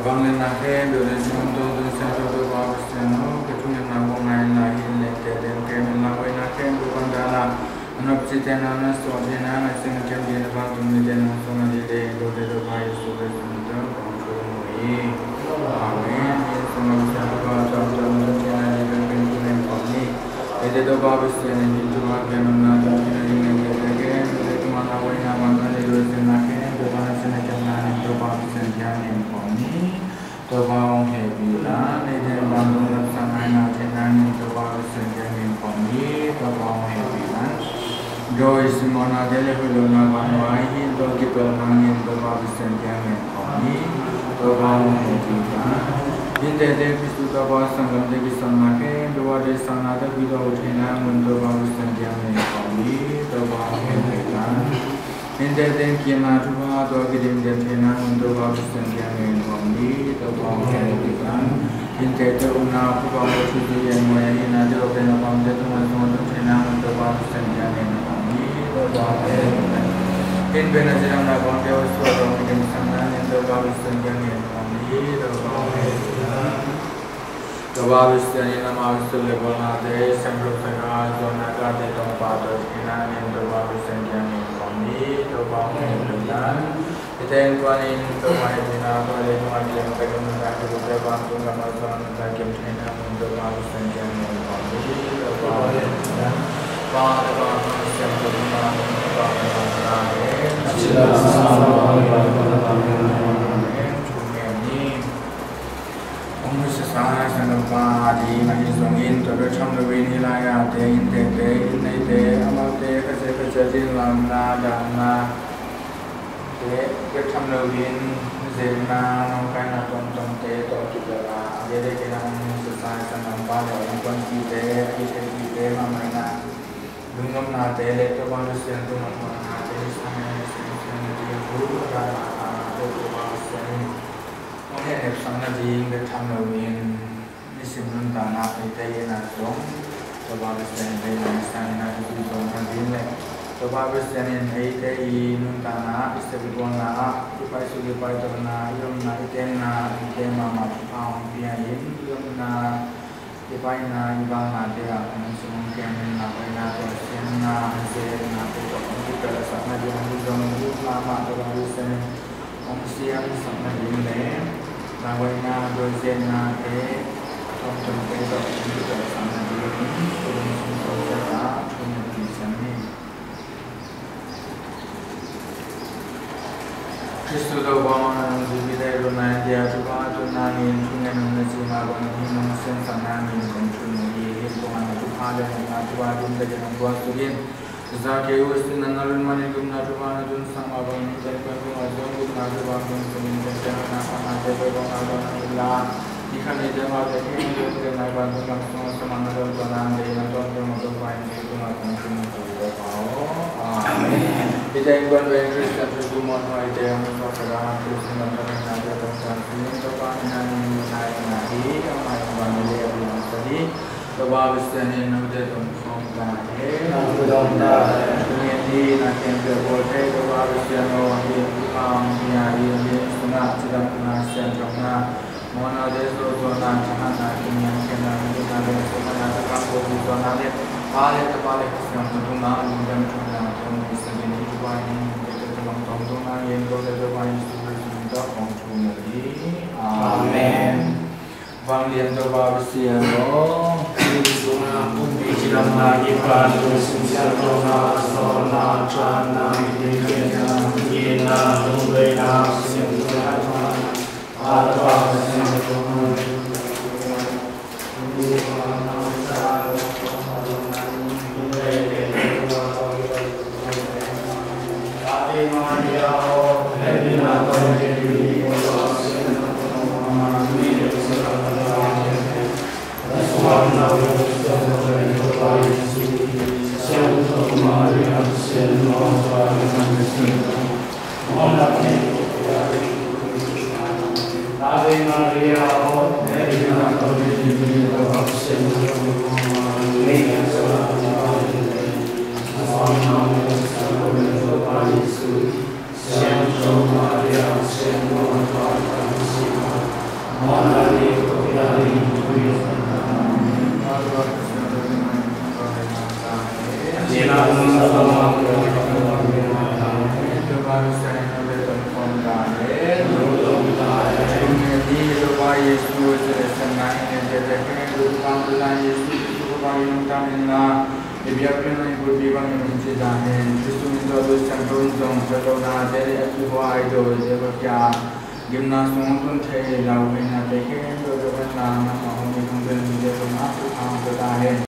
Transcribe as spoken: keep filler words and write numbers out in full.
Vanglianna khempeuh na Simon Tawng Tun Siangtho Topa Pasian aw, ka thungetna kong ngai lai hi. Lengte den kem in, lauhuaina khempeuh bang dala a nopci tena na suak thei na, na sing a kem dina bang tun mi tena suak na dide in, Tote Topa Jesu Khrist min tawh kong thum hi. Amen. Jesu Khrist Topa tuamtuam tawh kina dide in kem dina kong ni. Eite Topa Pasian in hih thupha piak nopna tawh kina ding lengte khempeuh, eite tungah lauhuaina, vanglianna, lungdamna khempeuh, vanglianna, na kem na ning Topa Pasian kiang in kong ni. Topa hong hehpih ta, eite vantung lamsang ngaina theihna ning Topa Pasian kiang in kong ni. Topa hong hehpih ta. Dawi simmawhna te le hoih lohna vanvai hi tawh kipelh nangin Topa Pasian kiang in kong ni. Topa hong hehpih ta. Innteekte Khristu Topa sanggamte kisapna khempeuh ah deihsakna tawh kitawh uh theihna ngun Topa Pasian kiang in kong ni. Topa hong hehpih ta. Innteekte in kina thupha tawh kidimden theihna ngun Topa Pasian kiang in kong ni. Topa hong hehpih ta. Innteekte upna, thupha tawh thuci in muan a hihna te, a pen a pamte tungah sung a tun theihna ngun Topa Pasian kiang in kong ni. Topa hong hehpih ta. Inn pen a cidamna pamte uh suah tawh kidimsakna ngun Topa Pasian kiang in kong ni. Topa hong hehpih ta. Topa Pasian in amau sut le bawlnate siangthosak a, zuanna kate tawh pahtawi theihna ngun Topa Pasian kiang in kong ni. Topa hong hehpih ta. Hihte innkuan in Topa hehpihna tawh leitungah kiam pen nuntak kibulte vantung gam a zuan nuntak kiam theihna ngun Topa Pasian kiang in kong ni. Topa hong hehpih ta. Pa, Topa, Siangtho Topa, Topa, Topa, Topa, Topa, Topa, Topa, Topa, Topa, Topa, Topa, Hong nusiasa sanggampa ading ahi zongin, tua bek tham loin hih lai-a te innteekte, inn neite, amaute khasia khasia ding lamna, damna te bek tham loin, zekna, nawngkaina tuamtuamte tawh kibel a, a biatek in a hong nusiasa sanggampa le innkuanpihte, a ithei pihte mahmah in a, lungnopnate le Topa Pasian tungah muannate, sang le siangsiang nading thu, a dahna a nate Topa Pasian in hong hehnepsak nading bek tham loin, nisim nuntakna eite in a zong Topa Pasian in hong sang in a, i zong nading le Topa Pasian in eite i nuntakna, i sep i gualna ah, i paisuk i paitolna, i omna i tenna, eite mahmah thupha hong pia in, i omna i paina, i valnate ah hong sung hong kem in, lauhuaina, tualsiamna, zekna te tawh hong kipelhsak nading, ahi zongin i upna mah Topa Pasian in hong siamsak nading le, lauhuaina, dawi zeknate, tuamtuamte tawh hong kipelhsak nadingin, tu-in sung tawh ciat ah thu ngen siam ni. Khristu Topa, nang zumite lutna in dia thupha tun nangin, thungen nong na cihna bangin hih nong siamsak nangin kong thum uh hi. Mah le nopna Topa, ding takin hong guan suk in. Zakkeus in a na lungmang in gupna Topa na tun sang mah bangin, teng kuan tungah zong gupna Topa hong tun suk in, teng teng na khanate peuh bang na dawn a, ni khat ni te amaute khempeuh teng nai ban tungah sung a sa man na dawn tua nang deihna tawh teng mah Topa in teng tungah teng tungah teng Topa aw. Amen. Hih teng kuan beng Khristian thu kum hong huaite hong suak sa dan a thu sin lam tawh teng nai te tawh teng sin Topa ni na ni ni nai na hi, amah in ban ni le a ding sa hi. Topa Pasian in note tungkhawm ta hen. Tungkhawm ta hen. Ngen dih na khempeuh bawl thei Topa Pasian aw, hi Topa hong pia hi, hi sungah cidamna, siangthouna, mawhnate, sawlna, thahatna, kiniamkhiatna, hehpihna le sukhatna, thakam bupi zuahna le Pa le Tapa le Kha Siangtho tungah lungdam thupna hong pia sak in, hi Topa in hong pia tawh tawh hong tawng tungah ngen ko le Topa Jesu Khrist min tawh hong thum hi. Amen. Amen. Vanglian Topa Pasian aw. Hih sungah pumpi cidamna, kipana, siangthouna, sawlna, thahatna, kiniamkhiatna, hehpihna, lungdamna, siangthouna, Topa Pasian aw. Ave Maria, Ave Maria, Gimna sung hong tun thei lo, hei na te khempeuh, nangmah hong mi hong tun mi te tungah thupha hong pia ta hen.